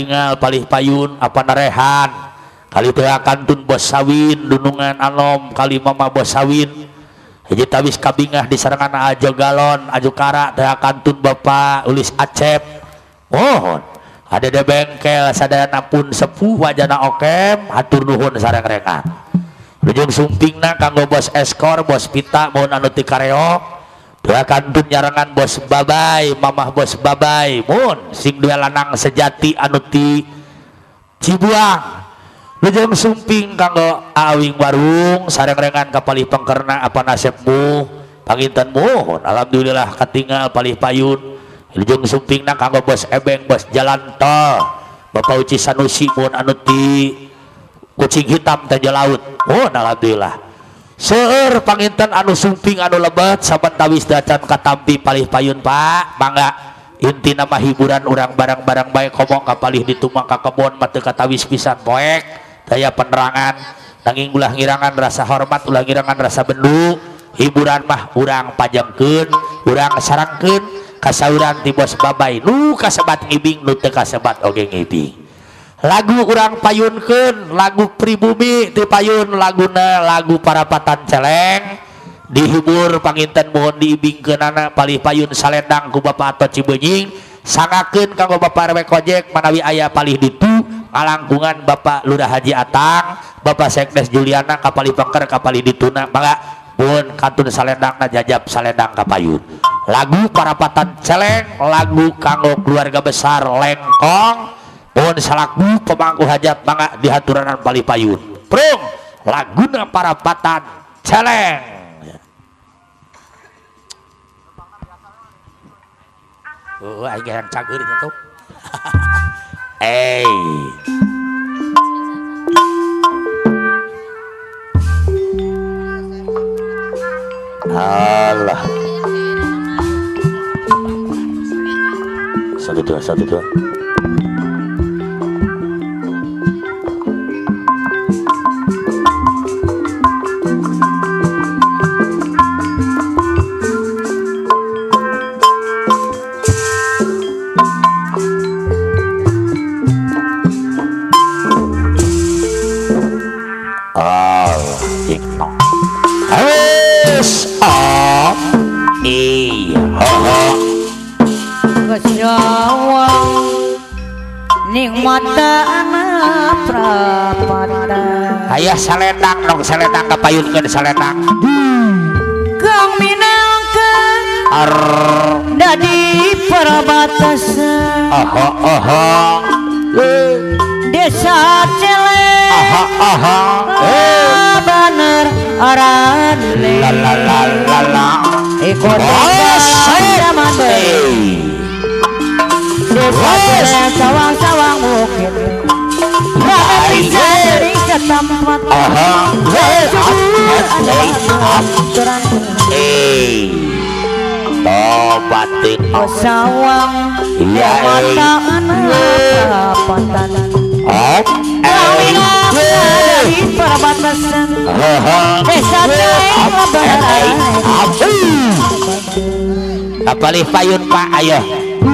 Katingal palih payun apa narehan kali teh kantun bos sawin dunungan anom kali mama bos sawin hiji tawis kabingah disarengan ajo galon ajo kara teh kantun bapak ulis acep mohon ada de bengkel sadayana pun sepuh wajana okem hatur nuhun sareng rengan lujung sumpingna kanggo bos eskor bos pita mohon anu ti kareo dua kantun nyarengan bos babai mamah bos babai mun sing dua lanang sejati anu ti Cibuang lujung sumping kanggo awing warung sareng-rengan kapalih pengkerna apa nasibmu panginten muhun alhamdulillah katingal palih payun lujung sumpingna kanggo bos ebeng bos jalan tol bapak Uci Sanusi mun anu ti kucing hitam Tanjung Laut muhun alhamdulillah seueur panginten anu sumping anu lebet saban tawis dacan katampi palih payun Pak mangga inti nama hiburan urang barang-barang bae komo kapalih ditumang ka kebon mah teu katawis pisan poek daya penerangan nanging ulah ngirangan rasa hormat ulah ngirangan rasa bendu hiburan mah urang pajengkeun urang sarangkeun kasauran ti bos babai nu kasebat ngibing nu teu kasebat oge ngibing lagu urang payunkeun lagu pribumi ti payun laguna lagu parapatan celeng dihibur panginten mohon diibingkeunana palih payun salendang ku Bapak Ato Cibenying sangakeun kanggo Bapak RW Kojek manawi aya palih ditu ngalangkungan Bapak Lurah Haji Atang Bapak Sekdes Juliana kapalih pengker kapalih dituna mangga pun kantun salendangna jajab salendang ka payun lagu parapatan celeng lagu kanggo keluarga besar Lengkong mohon salaku pemangku hajat mangga dihaturanan palih payun prung laguna parapatan celeng. Oh, aing yang cager itu tuh. Eh. Allah. 1 2 1 2. Ayah salendang dong salendang kapayunkeun salendang Kang minangka dadi perbatasan aha aha desa Celeng aha aha bener arane la la la la la ikut zaman desa Celeng sawang-sawang bukit tempat aha tobatin sawang iya mata anak dari perbatasan desa apalih payun Pak ayo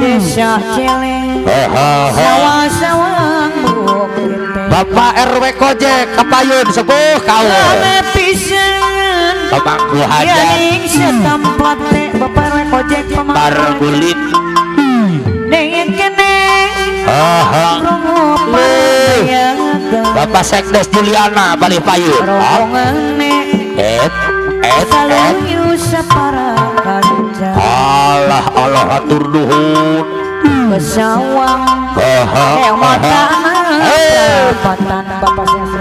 desa Celeng sawang-sawang bukit Bapak RW Kojek kepayun sepuh kau pemangku hajat Bapak RW Kojek pargulit Bapak Sekdes Juliana palih payun et et et Allah Allah hatur nuhun kesawang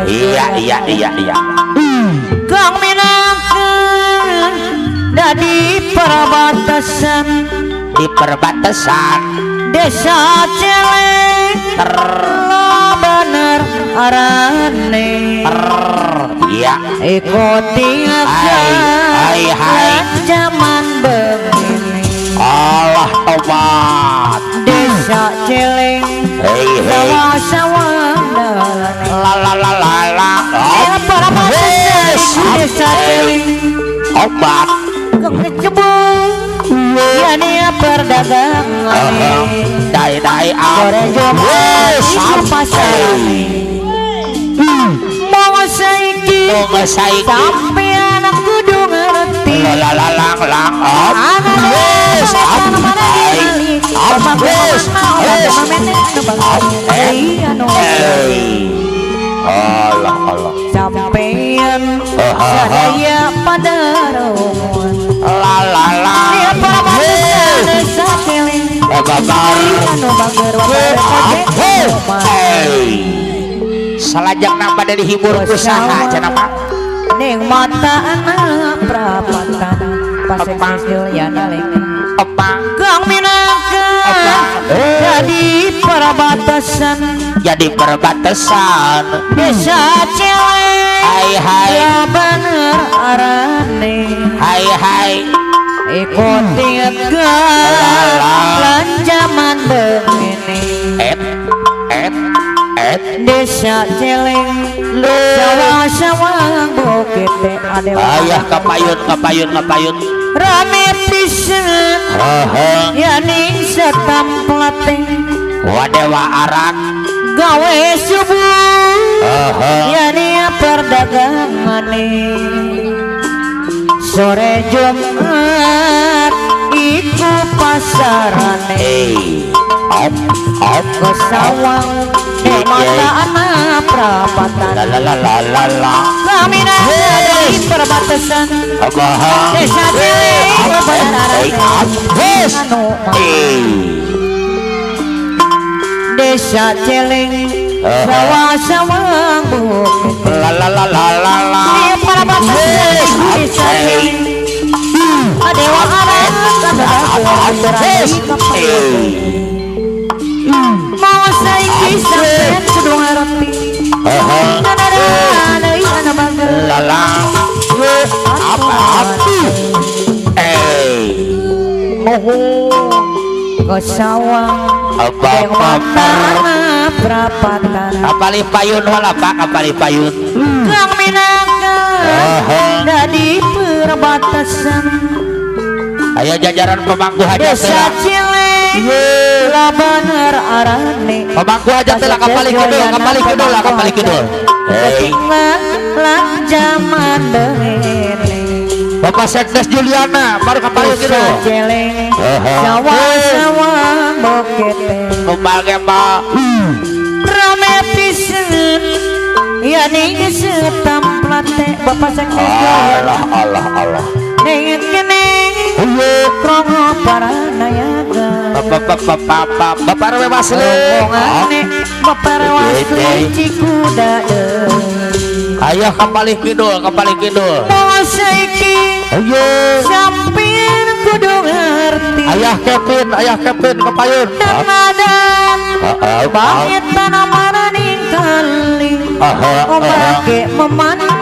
iya iya iya iya Kang minangka dadi perbatasan di perbatasan desa Celeng bener arane iya ikuti hai hai zaman begini Allah tobat desa Celeng hei hei sawang la la la la la desa Celeng obat kecebong ya nia perda perdagangane Dai dai sore Jumat iku pasarane Mau saiki sampean kudu ngerti Lalang lang op wes Allah Allah sampean sadaya pada rohon la la la salajengna pada dihibur ku saha cenah Pak ning mata anak prapatan pasek Juliana leng opang Gang Minangka jadi perbatasan jadi perbatasan desa Celeng hai hai ya bener arane hai hai ikuti lan jaman begini et et et desa Celeng sawang-sawang bukit adewa ayah kapayun kapayun kapayun rame pisan ya ning setamplate wadewa arak gawe subuh ya ning perdagangane sore Jumat iku pasarane op op ke sawang mata anak prapatan la la la la la kami dari perbatasan desa Celeng desa Celeng sawang-sawang bukit la la la la la la di perbatasan desa Celeng adewa arak mau saiki sampean kudu ngerti la la apa nuhun ke sawang apa prapatan kapalih payun wala Pak kapalih payun Gang Minangka dari perbatasan ayo jajaran pemangku hajat desa Celeng la bener arane pemangku hajat lah kapalih kidul kapalih kidul lah kapalih kidul lan jaman begini Bapak Sekdes Juliana baru kapalih kidul Celeng sawang-sawang bukit kumpal gembal rame pisan ya ning setamplate Bapak Sekdes Allah Allah Allah ning kene krongo para nayaga bapak bapak bapak RW Wasli bapak RW Wasli Cikuda ayo kapalih kidul kapalih kidul mau saiki ayo sampean kudu ngerti ayah Kevin kepayun nada bangit tanah maraning kali omake memanang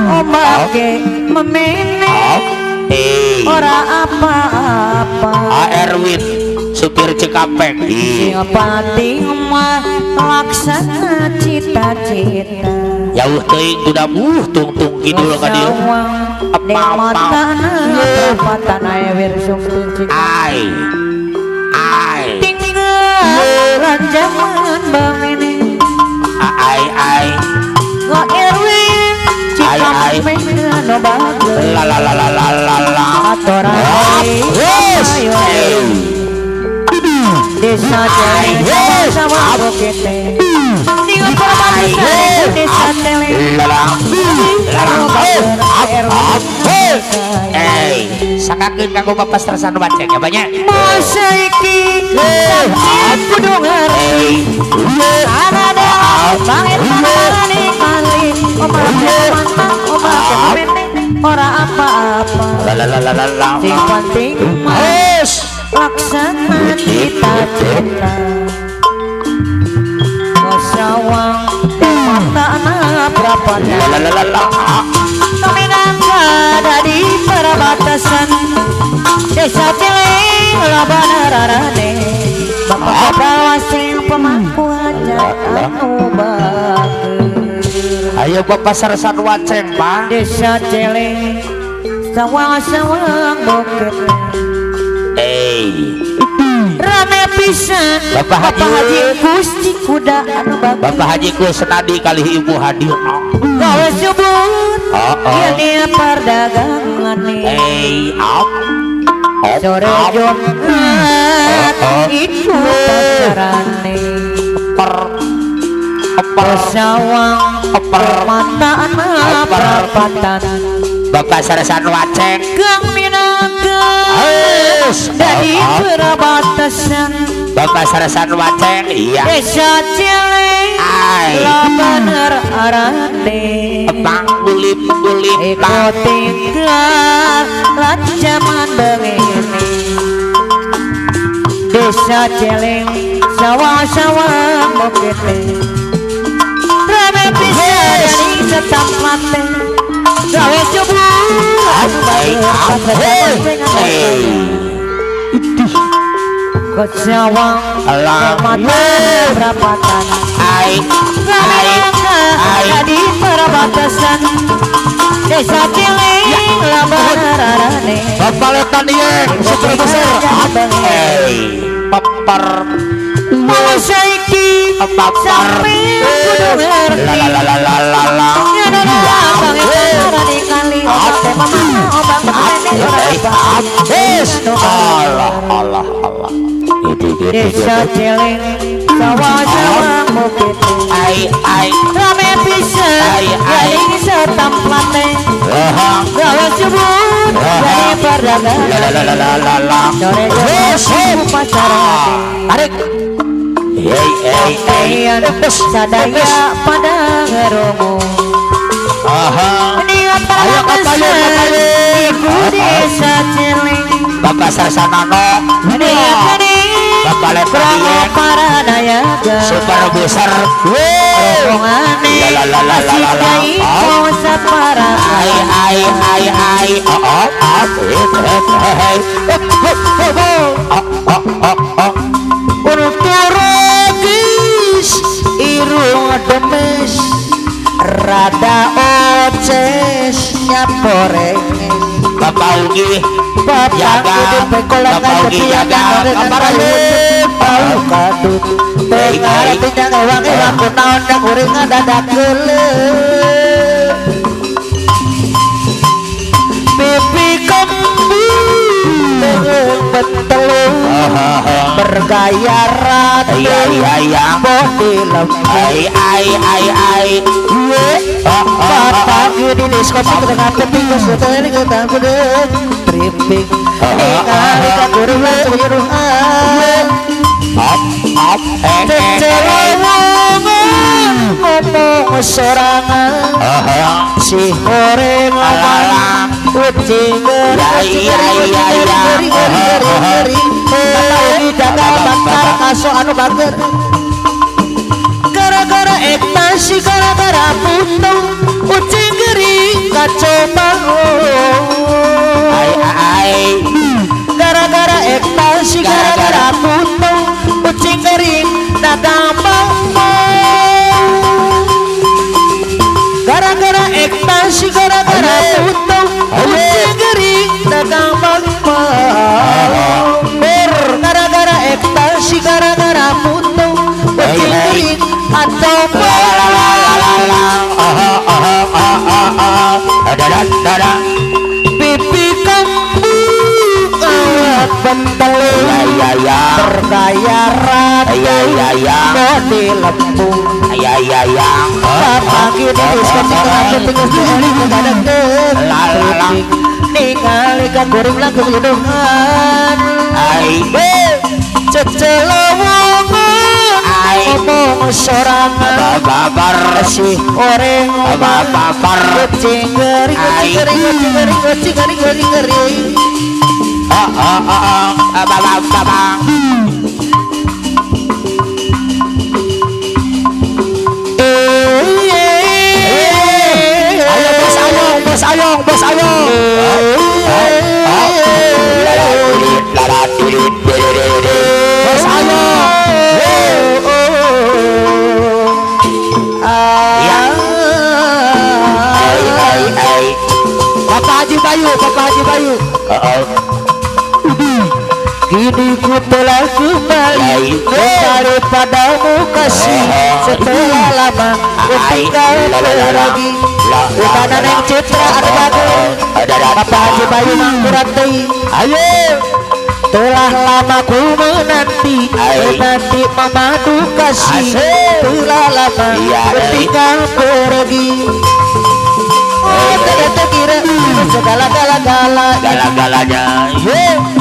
omake memene ora apa-apa Erwin supir Cikampek sing penting mah laksana cita-cita jauh teuing kuda tungtung kidul ka dieu apa-apa ai ai tinggal zaman bangene ai ai kok Erwin Cikampek no bagus la la la la la la la desa Celeng sawang bukit ning perbatasan desa Celeng sakakeun kanggo Bapak Sersan Waceng ya banyak masa iki sampean kudu ngerti ana bangit tanane kali omake mantan omake mene ora apa-apa la la la la la sing penting mah laksana cita-cita sawang mata anak prapatan la la la la Minangka dari perbatasan desa Celeng laban arane bapak wasing pemangku hajat anu bager ayo Bapak Sersan Waceng Pak desa Celeng sawang-sawang bukit Rame pisan Bapak Haji. Gusti kuda anu bagus. Bapak Haji Kusnadi kali Ibu Hadirno. Gawe subur Oh, oh. ini perdagangan Op. Op, sore op. Jumat Oh, oh. itu pacarane Per. Per. sawang Per. mata Per. perapatan Bapak Sarsan Waceng. Kang Minangka Hus. dari Oh, oh. perbatasan Bapak Sarsan Waceng, iya. desa Celeng Ai. labaner arane Pang gulip gulip Eko pang. tinggal lancaman begini desa Celeng sawah-sawah bukit rame pisan dari setempat gawe subur Ai, ai. Kesawang Alah. mata perapatan Ai. Ai. Ai. Di perbatasan desa Celeng labararane Bapak Letan Iyeng, super besar. Pepper. Mau saiki Pepper. sampe kudu ngerti La la la la la la la. Ya ora bang ora dikali obang Allah Allah Allah. Gitu gitu desa gitu. Celeng sawah-sawah bukit Ai ai. rame pisan Ai, ai. galing setemplate Aha. gawe subur dari perdagangan La la la la la la. sore Yes. Jumat pacaran Tarik. Hey hey hey. Ian sadaya pada ngerungu Aha. Niat Ayo, kapayun, kapayun. Ibu desa Celeng Bapak Sarsanano. Niat Bapak Letan Krama Iyeng, para nayaga super besar. Wey. Rombongane La la la la la la la. Asik iko sapara Ai ai ai ai. Oh oh oh. Eh eh eh. Oh oh oh oh oh oh. Unturogis irung demes rada oces nyaporeng Bapak Ugi Bapak Jaga. Bapak Ugi jaga. Kaparayu. Bau kadut Tengar tinjang ewang ewang kunaon da kuring ngadadak geuleuh Pipi kembu teung betelu bergaya ratu Iya iya iya. bodi lembut Ai ai ai ai. Bapak di diskotik dengan tepi kusuteng kita kudu tripping ningali ka guru langsung nyuruhan Op op. Eh eh eh. Cecelewongan ngomong sorangan Aha. si horeng Alah. kucing Ya, iya, iya, iya. gering gering gering Bapak Ugi jaga bakar kaso anu bager gara-gara ekstasi gara-gara puntung kucing gering kacau bangun Ai ai. gara-gara ekstasi gara-gara puntung kucing kering dagang bangkong gara-gara ekstasi gara-gara puntung kucing kering dagang bangkong gara-gara ekstasi gara-gara puntung kucing kering atau La la la la la la. Aha aha aha aha. Da da da da. pipi kembu awak bentelu Ya ya ya. bergaya ratu Ya ya ya. bodi lembut Ya ya ya. Bapak di diskotik langsung tinggal di La la la. ningali ka kuring langsung nyuduhan Ai. Cecelewongan Ai. ngomong sorangan Babar. si oreng Babar. kucing gering kucing gering kucing gering kucing gering gering gering Ah ah ah ah. Babar babar. Ayo bos ayong, bos ayong, bos ayong. Bos ayong. Ya. Ai ai ai. Bapak Haji Bayu, Bapak Haji Bayu. Oh. padamu kasih setelah lama ku tinggal pergi. Utana Neng Citra ada bagus Bapak Haji Bayu Mangkurat deui. Ayo telah lama ku menanti menanti memadu kasih telah lama ku tinggal pergi. Oh tidak terkira segala gala gala gala galanya.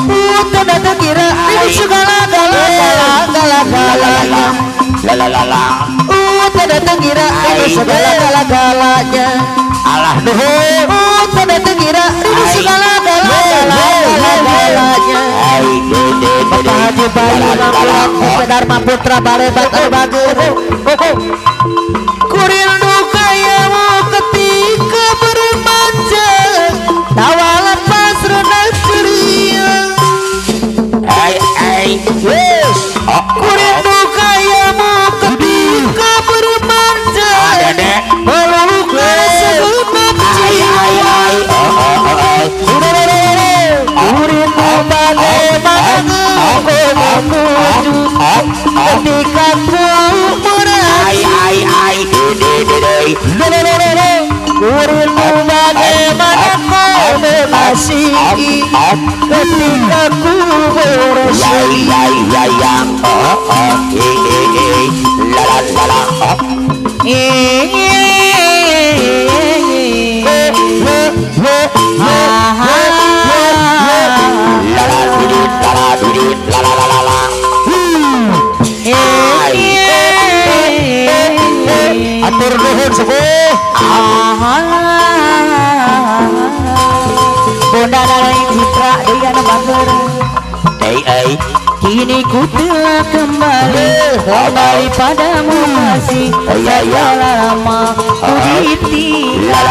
Oh tidak terkira segala gala gala gala galanya. La la la la. Oh tidak terkira segala gala galanya. Alah nuhun. Oh tidak terkira segala gala gala gala galanya. Bapak Haji Bayu Mangkurat Dharma Putra Barebat Bagus. Kurindu kayamu ketika bermanja tawa lepas renang ceria. Ai ai yes. Kurindu kayamu ketika bermanja melulukan segenap jiwa. Kurindu bagaimana aku menuju ketika ku merasa. Kurindu bagaimana kau mengasihi ketika ku bersedih. Atur nuhun sepuh. Bunda Neng Citra Deyan Bager. Kini ku telah kembali kembali padamu kasih. Setelah lama ku ditinggal.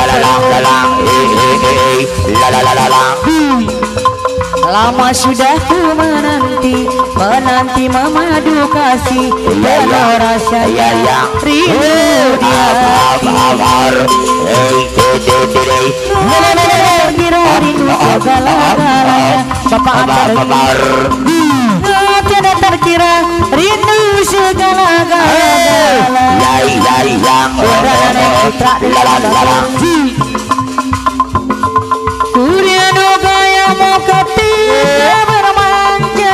Lama sudah ku menanti menanti memadu kasih penuh rasanya rindu di hati. Terkira rindu segala-galanya Bapak Antar. Tidak terkira rindu segala-galanya. Kurindu gayamu ketika bermanja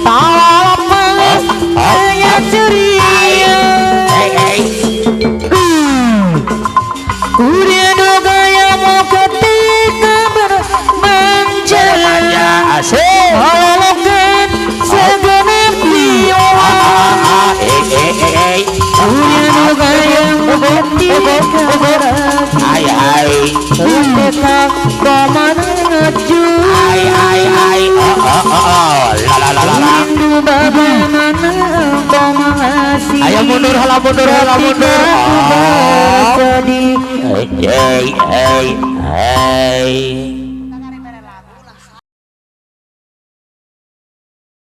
tawa lepas hanya ceria. Kurindu gayamu ketika bermanja melulukan segenap jiwa. Kurindu gayamu ketika Ai ketika kau menuju. Ai ai ai oh oh oh la la la la. Rindu bagaimana engkau mengasihi. Ayo mundur hala mundur hala mundur. Bersedih. Hey hey hey.